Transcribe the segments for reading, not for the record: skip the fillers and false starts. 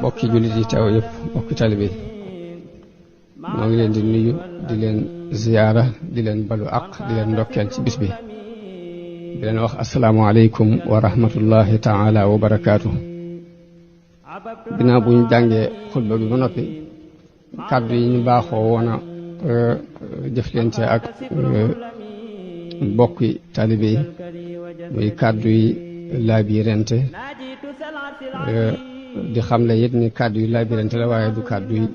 bokki jullit yi teew yëpp bokki talibe yi moo ngi leen di nuyu di leen ziyaara di leen balu aq di leen ndokkeel ci bis bi di leen wax asalaamaaleykum wa rahmatullahi taala wa barakaatu. ginnaaw bu ñu jàngee xutba bi ba noppi kàddu yi ñu baaxoo woon a jëflante ak bokki talibe yi muy kàddu yi laabirante di xamle it ni kàddu yi laabirante la waaye du kàddu yi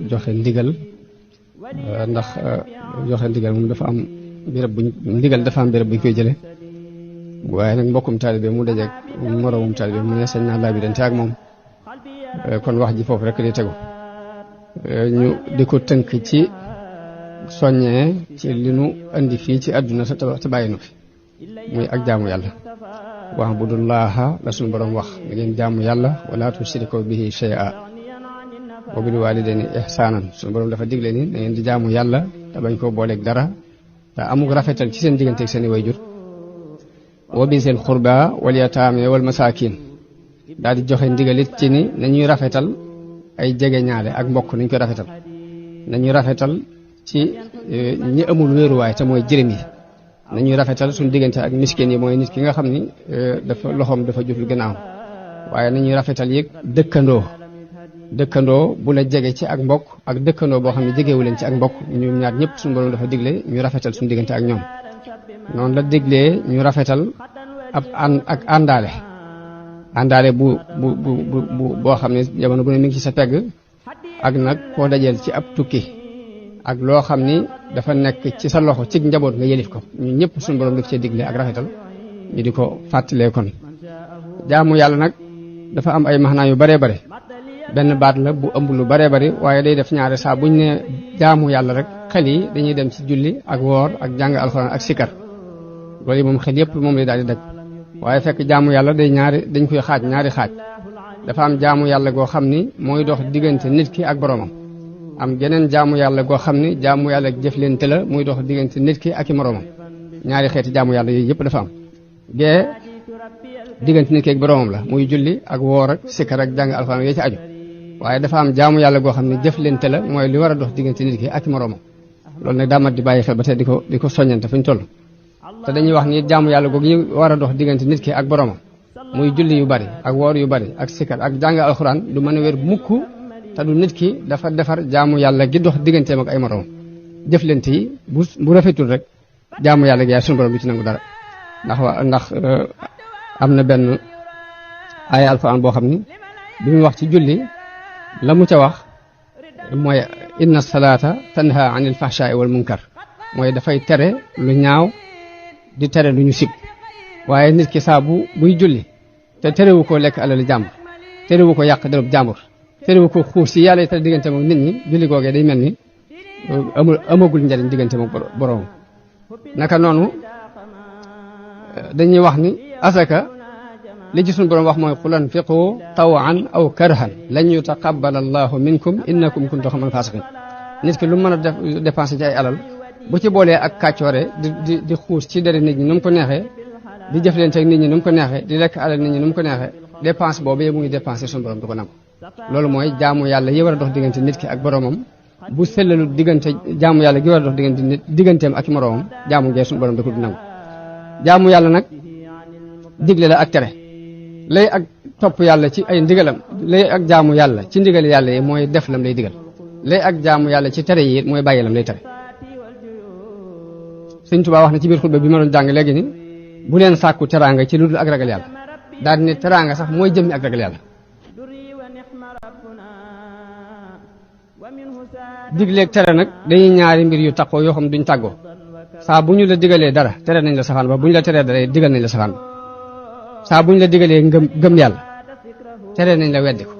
joxe ndigal ndax joxe ndigal moom dafa am béréb buñ ndigal dafa am béréb buñ koy jële waaye nag mbokkum taalibe mu dajeeg moroomum taalibe mu ne sañ naa laabirante ak moom kon wax ji foofu rek di tegu ñu di ko tënk ci soññee ci li nu andi fii ci àdduna te bàyyi nu fi muy ak jaamu yàlla wa'budullaaha la suñu borom wax na ngeen jaamu yàlla wala tushriku bihi shay'a wa bil waalidayni ihsaanan suñu borom dafa digle ni da ngeen di jaamu yàlla te bañ koo booleeg dara te amul rafetal ci seen digganteeg seen i wayjur wa bi seen xurba wal yataame wal masaakin daal di joxe ndigalit ci ni nañuy rafetal ay jege ñaale ak mbokk nañ koy rafetal nañuy rafetal ci ñi amul wéeruwaay te mooy jërëm yi nañuy rafetal suñu diggante ak miskin yi mooy nit ki nga xam ni dafa loxoom dafa jotul gannaaw waaye nañuy rafetal yëg dëkkandoo bu la jege ci ak mbokk ak dëkkandoo boo xam ne jegewu leen ci ak mbokk ñoom ñaar ñëpp suñu borom dafa digle ñu rafetal suñu diggante ak ñoom noonu la diglee ñu rafetal ak àndaale bu boo xam ne jamono bu ne mi ngi ci sa pegg ak nag koo dajeel ci ab tukki ak loo xam ni dafa nekk ci sa loxo ci njaboot nga yëlif ko ñu ñëpp suñu borom daf cee digle ak rafetal ñu di ko fàttalee kon jaamu yàlla nag dafa am ay maxnaa yu baree bare benn baat la bu ëmb lu baree bari waaye day def ñaari saa buñ ne jaamu yàlla rek xel yi dañuy dem ci julli ak woor ak jàng alxuraan ak sikar loolu yi moom xel yëpp moom lay daal di daj waaye fekk jaamu yàlla dañ koy xaaj ñaari xaaj dafa am jaamu yàlla goo xam ni mooy dox diggante nit ki ak boromam am geneen jaamu yàlla goo xam ni jaamu yàlla jëflante la muy dox diggante nit ki ak i moroomam ñaari xeeti jaamu yàlla yooyu yëpp dafa am gee diggante nit ki ak boromam la muy julli ak woor ak sikar ak jàng alxuraan yooyu ci aju waaye dafa am jaamu yàlla goo xam ne jëflante la mooy li war a dox diggante nit ki ak i moroomam loolu nag daa mat di bàyyi xel ba tey di ko soññante fuñ toll te dañuy wax ni jaamu yàlla googu yi war a dox diggante nit ki ak boromam muy julli yu bari ak woor yu bari ak sikar ak jàng alxuraan du mën a wér mukk te du nit ki dafa defar jaamu yàlla gi dox digganteem ak ay moroomam jëflante yi bu rafetul rek jaamu yàlla gi yaay sunu borom du ci nangu dara ndax am na benn ay alxuraan boo xam ni bi mu wax ci julli la mu ca wax mooy inna salaata tanha anil fahshaai wal munkar mooy dafay tere lu ñaaw di tere lu ñu sib waaye nit ki saa buy julli te terewu ko lekk alal jàmbur terewu ko yàq derub jàmbur terewu ko xuus si yàlla te diggante moom nit ñi julli googee day mel ni amagul njariñ diggante moom borom naka noonu dañuy wax ni asaka li ci suñu borom wax mooy qul anfiqu tawan aw karhan lan yutaqabbala allahu minkum innakum kuntum qawman fasiqin nit ki lu mën a dépenser ci ay alal bu ci boolee ak kàccoore di xuus ci deri nit ñi nu mu ko neexee di jëflante ak nit ñi nu mu ko neexee di lekk alal nit ñi nu mu ko neexee dépense boobu mu ngi dépenser suñu borom du ko nangu loolu mooy jaamu yàlla yi war a dox diggante nit ki ak boromam bu sellalu diggante jaamu yàlla gi war a dox diggante nit digganteem ak moromam jaamu ngee suñu borom da ko du nangu jaamu yàlla nag digle la ak tere lay ak topp yàlla ci ay ndigalam lay ak jaamu yàlla ci ndigal yàlla yi mooy def lam lay digal lay ak jaamu yàlla ci tere yi mooy bàyyi lam lay tere Sëñ Tuubaa wax na ci biir xutba bi ma doon jàng léegi ni bu leen sàkku teraanga ci lu dul ak ragal yàlla daal ne teraanga sax mooy jëmmi ak ragal yàlla digleeg tere nag dañuy ñaari mbir yu takkoo yoo xam duñ tàggoo saa bu ñu la digalee dara tere nañ la safaan ba bu ñu la teree dara digal nañ la safaan ba saa bu ñu la digalee gëm yàlla tere nañ la weddi ko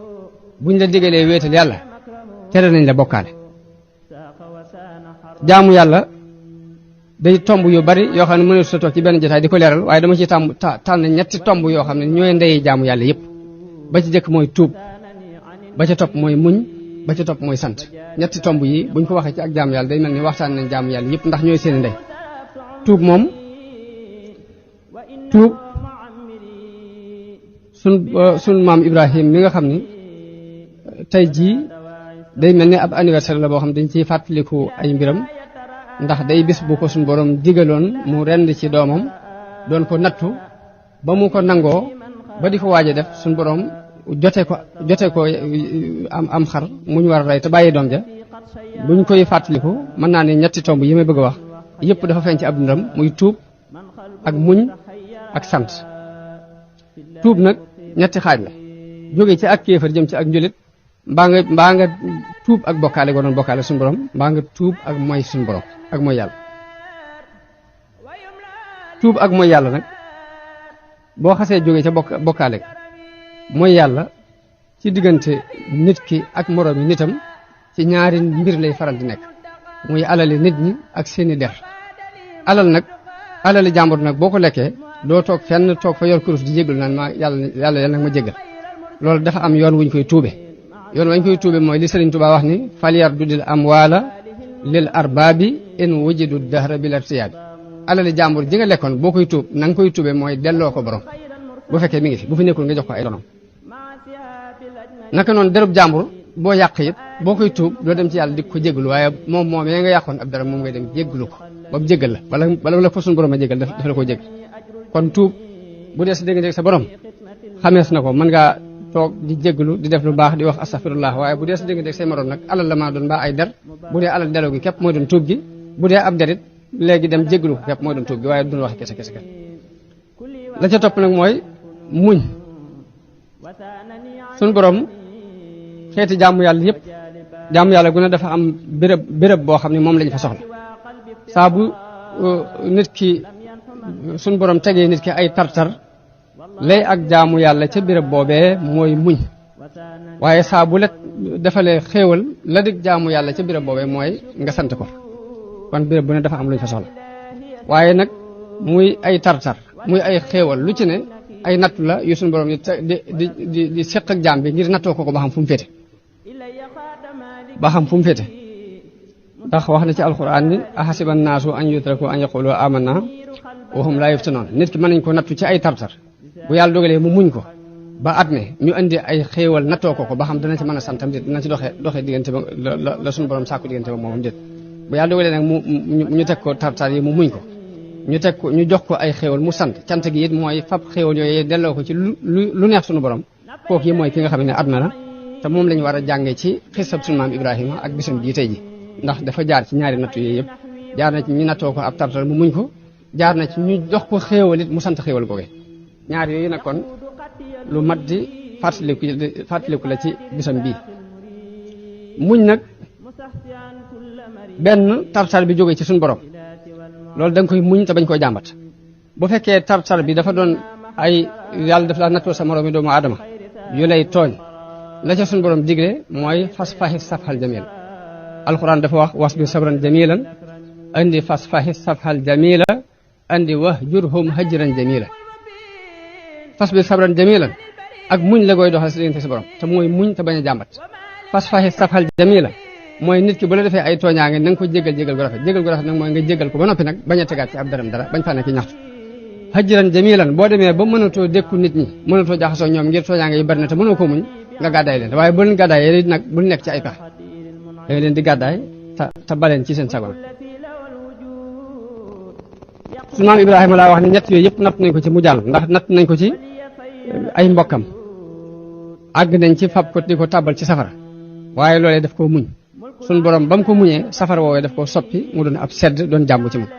bu ñu la digalee wéetal yàlla tere nañ la bokkaale jaamu yàlla day tomb yu bari yoo xam ne mënees sa toog ci benn jotaay di ko leeral waaye dama ci tànn ñetti tomb yoo xam ne ñooy ndey jaamu yàlla yëpp ba ci jëkk mooy tuub ba ca topp mooy muñ ba ca topp mooy sant ñetti tomb yi buñ ko waxee ci ak jaamu yàlla day mel ni waxtaan nañ jaamu yàlla yëpp ndax ñooy seeni ndey tuub moom sun maam Ibrahim mi nga xam ni tey jii day mel ni ab anniversaire la boo xam dañ ciy fàttaliku ay mbiram ndax day bis bu ko suñu borom digaloon mu rend ci doomam doon ko nattu ba mu ko nangoo ba di ko waaj a def suñu borom jote ko am xar mu ñu war a rey te bàyyi doom ja buñ koy fàttaliku mën naa ne ñetti tomb yi may bëgg a wax yëpp dafa feeñ ci ab dundam muy tuub ak muñ ak sant. tuub nag ñetti xaaj la jóge ci ak kéefar jëm ci ak njulit mbaa nga tuub ak bokkaale goo doon bokkaale suñu borom mbaa nga tuub ak mooy suñu borom ak mooy yàlla. tuub ak mooy yàlla nag boo xasee jóge ca bokkaale mooy yàlla ci diggante nit ki ak moroom yi nitam ci ñaari mbir lay faral di nekk muy alali nit ñi ak seeni der. alali jàmbur nag boo ko lekkee doo toog fenn toog fa yor kurus di jégalu naan ma yàlla nag ma jégal loolu dafa am yoon wuñ koy tuube yoon wañ koy tuube mooy li Sëriñ Tuubaa wax ni falyar dudil amwaala lil arbaabi in wujidu dahra bil irtiyaabi alali jàmbur ji nga lekkoon boo koy tuub na nga koy tuube mooy delloo ko borom bu fekkee mi ngi fi bu fi nekkul nga jox ko ay donom naka noonu derub jàmbur boo yàq it boo koy tuub doo dem ci yàlla di ko jégalu waaye moom yaa nga yàqoon ab dara moom ngay dem jégalu ko ba mu jégal la bala la ko suñu borom a jégal dafa la ko jégal kon tuub bu dee sa dégg sa borom xamees na ko mën ngaa toog di jégalu di def lu baax di wax astaghfirullah waaye bu dee sa dégg say morom nag alal la maa doon mbaa ay der bu dee alal delloo gi képp mooy doon tuub gi bu dee ab derit léegi dem jégalu ko képp mooy doon tuub gi waaye duñ wax kese la ca topp nag mooy muñ suñu borom xeeti jaamu yàlla yëpp jaamu yàlla gu ne dafa am béréb boo xam ne moom lañ fa soxla saa bu nit ki suñu borom tegee nit ki ay tartar lay ak jaamu yàlla ca béréb boobee mooy muñ waaye saa bu la defalee xéewal la dig jaamu yàlla ca béréb boobee mooy nga sant ko kon béréb bu ne dafa am luñ fa soxla waaye nag muy ay tartar muy ay xéewal lu ci ne ay nattu la yu suñu borom di seq ak jaam bi ngir nattoo ko ba xam fu mu féete ndax wax na ci alquran ni ahasiba naasu an yutraku an yaqulu amanna wa hum laa yuftanuun nit ki mën nañ ko nattu ci ay tartar bu yàlla dogalee mu muñ ko ba at mi ñu indi ay xéewal nattoo ko ba xam dana ci mën a santam déet dana ci doxee diggante ba la suñu borom sàkku diggante ba moomam déet bu yàlla dogalee nag ñu teg ko tartar yi mu muñ ko ñu jox ko ay xéewal mu sant cant gi it mooy fab xéewal yooyu delloo ko ci lu neex suñu borom kooku yi mooy ki nga xam ne at na la te moom lañu war a jàngee ci xisab suñu maam Ibrahima ak bisam bii tey ji ndax dafa jaar ci ñaari nattu yooyu yëpp jaar na ci ñu nattoo ko ab tartar mu muñ ko jaar na ci ñu jox ko xéewal it mu sant xéewal googee ñaar yooyu nag kon lu mat di fàttaliku la ci bisam bii muñ nag benn tartar bi jógee ci suñu borom loolu da nga koy muñ te bañ koy jàmbat bu fekkee tartar bi dafa doon ay yàlla daf laa nattoo sa moroomi doomu aadama yu lay tooñ la ca suñu borom digle mooy fas faxi safxal jamil alquran dafa wax wasbir sabran jamilan andi fas faxi safxal jamila andi wahjurhum hajran jamila fasbir sabran jamilan ak muñ la koy doxal si diggante sa borom te mooy muñ te bañ a jàmbat fas faxi safxal jamila mooy nit ki bu la defee ay tooñaange na nga ko jégal gu rafet jégal gu rafet nag mooy nga jégal ko ba noppi nag bañ a tegaat ci ab daram dara bañ faa nekk ñaxtu hajran jamilan boo demee ba mënatoo dékku nit ñi mënatoo jaxasoo ñoom ngir tooñaange yu bari na te mënoo ko muñ nga gàddaay leen waaye bu leen gàddaay nag bul nekk ci ay pexe da nga leen di gàddaay te baleen ci seen sagoon su maam Ibrahima laa wax ne ñett yooyu yëpp natt nañ ko ci mu jàll ndax natt nañ ko ci ay mbokkam àgg nañ ci fab ko di ko tàbbal ci safara waaye loolee daf koo muñ suñ borom ba mu ko muñee safara woowee daf koo soppi mu doon ab sedd doon jàmm ci moom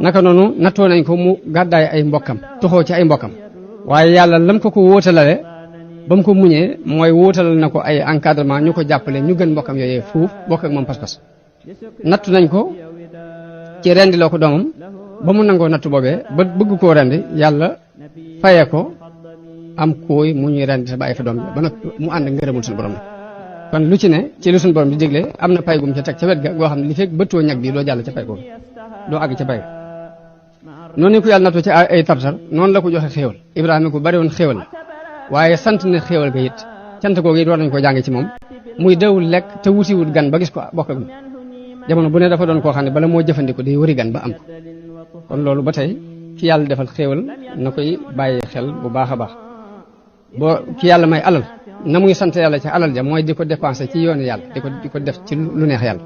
naka noonu nattoo nañ ko mu gàddaay ay mbokkam toxoo ci ay mbokkam waaye yàlla lam ko wóotalale ba mu ko muñee mooy wóotalal na ko ay encadrement ñu ko jàppale ñu gën mbokkam yooyee fuuf bokk ak moom pas-pas nattu nañ ko ci rendi loo ko doomam ba mu nangoo nattu boobee ba bëgg koo rendi yàlla faye ko am kooy mu ñuy rendi sa bàyyi fa doom bi ba nag mu ànd ngërëmul suñu borom la kon lu ci ne ci lu suñu borom di digle am na pay gum ca teg ca wet ga goo xam ne li fekk bëttoo ñag bi doo jàll ca pay googu doo àgg ca pay noonu ko yàlla nattoo ci ay tartar noonu la ko joxe xéewal Ibrahima ko bari woon xéewal la waaye sant na xéewal ga it cant googu it war nañu ko jànge ci moom muy dawul lekk te wutiwul gan ba gis ko bokk ak jamono bu ne dafa doon koo xam ne bala moo jëfandikoo day wëri gan ba am ko kon loolu ba tey ki yàlla defal xéewal na koy bàyyi xel bu baax a baax boo ki yàlla may alal na muy sant yàlla ci alal ja mooy di ko dépenser ci yoonu yàlla di ko def ci lu neex yàlla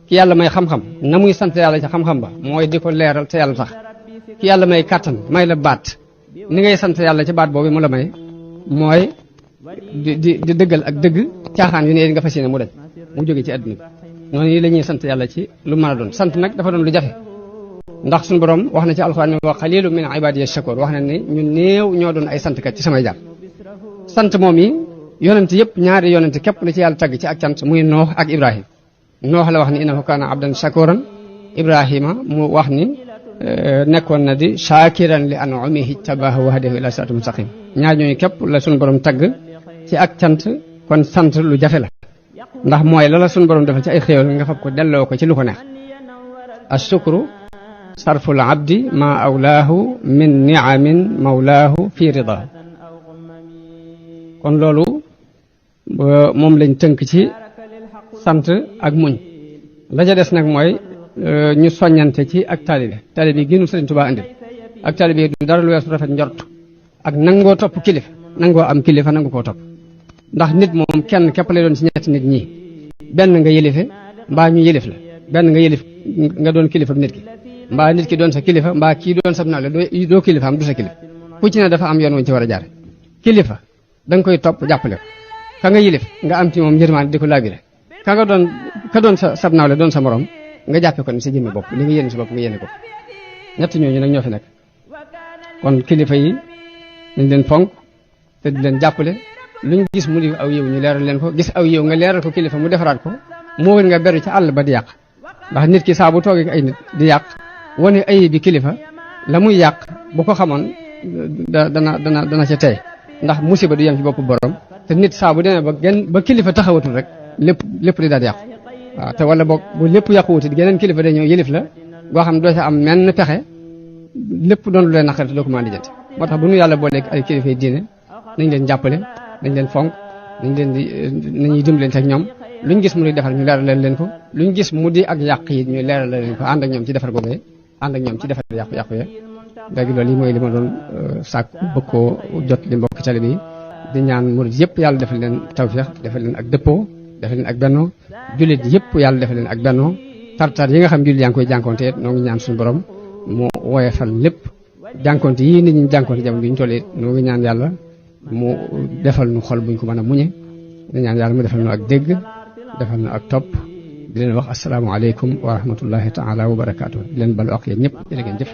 ki yàlla may xam-xam na muy sant yàlla ci xam-xam ba mooy di ko leeral te yàlla tax ki yàlla may kàttan may la baat ni ngay sant yàlla ci baat boobu mu la may mooy di dëggal ak dëgg caaxaan yu ne nga fas yéene mu dañ mu jóge ci àdduna bi noonu yi la ñuy sant yàlla ci lu mën a doon sant nag dafa doon lu jafe ndax suñu borom wax na ci alxuraan ne wa qaliilun min ibaadiya shakuur wax na ne ñu néew ñoo doon ay santkat ci samay jaam sant moom yi yonent yëpp ñaari yonent képp la ci yàlla tagg ci ak cant muy noox ak ibrahim noox la wax ni innahu kaana abdan shakuran ibrahima mu wax ni nekkoon na di shakiran li an'umihi tabaahu wa hadahu ila siraatin mustaqim ñaar ñooñu képp la suñu borom tagg ci ak cant kon sant lu jafe la ndax mooy la suñu borom defal ci ay xéewal nga fab ko delloo ko ci lu ko neex ashukru sarful abdi ma awlaahu min niamin mawlaahu fi ridaahu kon loolu moom lañ tënk ci sant ak muñ la ca des nag mooy ñu soññante ci ak taalibe yi génnu Sëriñ Tuubaa andil ak taalibe yi du dara lu weesu rafet njort ak nangoo topp kilifa nangoo am kilifa nangu koo topp ndax nit moom kenn képp lay doon ci ñetti nit ñii benn nga yëlife mbaa ñu yëlif la benn nga yëlif nga doon kilifa nit ki mbaa nit ki doon sa kilifa mbaa kii doon sab nawle doo kilifa am du sa kilifa ku ci ne dafa am yoon wuñ ci war a jaare kilifa da nga koy topp jàppale ko ka nga yëlif nga am ci moom njërmaan di ko laabire ka doon sa sab nawle doon sa morom nga jàppe ko ni sa jëmmi bopp li nga yéene sa bopp nga yéene ko ñett ñooñu nag ñoo fi nekk kon kilifa yi nañ leen fonk te di leen jàppale luñ gis mu di aw yiw ñu leeral leen ko gis aw yiw nga leeral ko kilifa mu defaraat ko moo gën nga beru ci àll ba di yàq ndax nit ki saa bu toogee ay nit di yàq wane ayib bi kilifa la muy yàq bu ko xamoon dana ca tey ndax musiba du yem ci bopp borom te nit saa bu demee ba kilifa taxawatul rek lépp di daal di yàqu waaw te wala boog bu lépp yàquwuti geneen kilifa day ñëw yëlif la goo xam ne doo ca am menn pexe lépp doon lu leen naqari te doo ko mën a lijjanti moo tax bu nu yàlla booleeg ay kilifa yi diine nañ leen jàppale nañ leen fonk nañuy dimbalante ak ñoom luñ gis mu di defar ñu leeral leen ko luñ gis mu di ak yàq yi ñu leeral leen ko ànd ak ñoom ci defar googee ànd ak ñoom ci defar yàqu-yàqu ya léegi loolu yi mooy li ma doon sàkku bëgg koo jot li mbokki tali bi di ñaan murid yëpp yàlla defal leen tawfeex defal leen ak dëppoo defal leen ak bennoo jullit yëpp yàlla defal leen ak bennoo tartar yi nga xam jullit yaa ngi koy jànkonte noo ngi ñaan suñu borom mu woyefal lépp jànkonte yii nit ñi jànkonte jamono bi ñu tollee noo ngi ñaan yàlla mu defal nu xol buñ ko mën a muñe di ñaan yàlla mu defal nu ak dégg defal nu ak topp di leen wax asalaamaaleykum wa rahmatullahi taala wa barakaatu di leen balu ak yéen ñëpp jërë ngeen jëf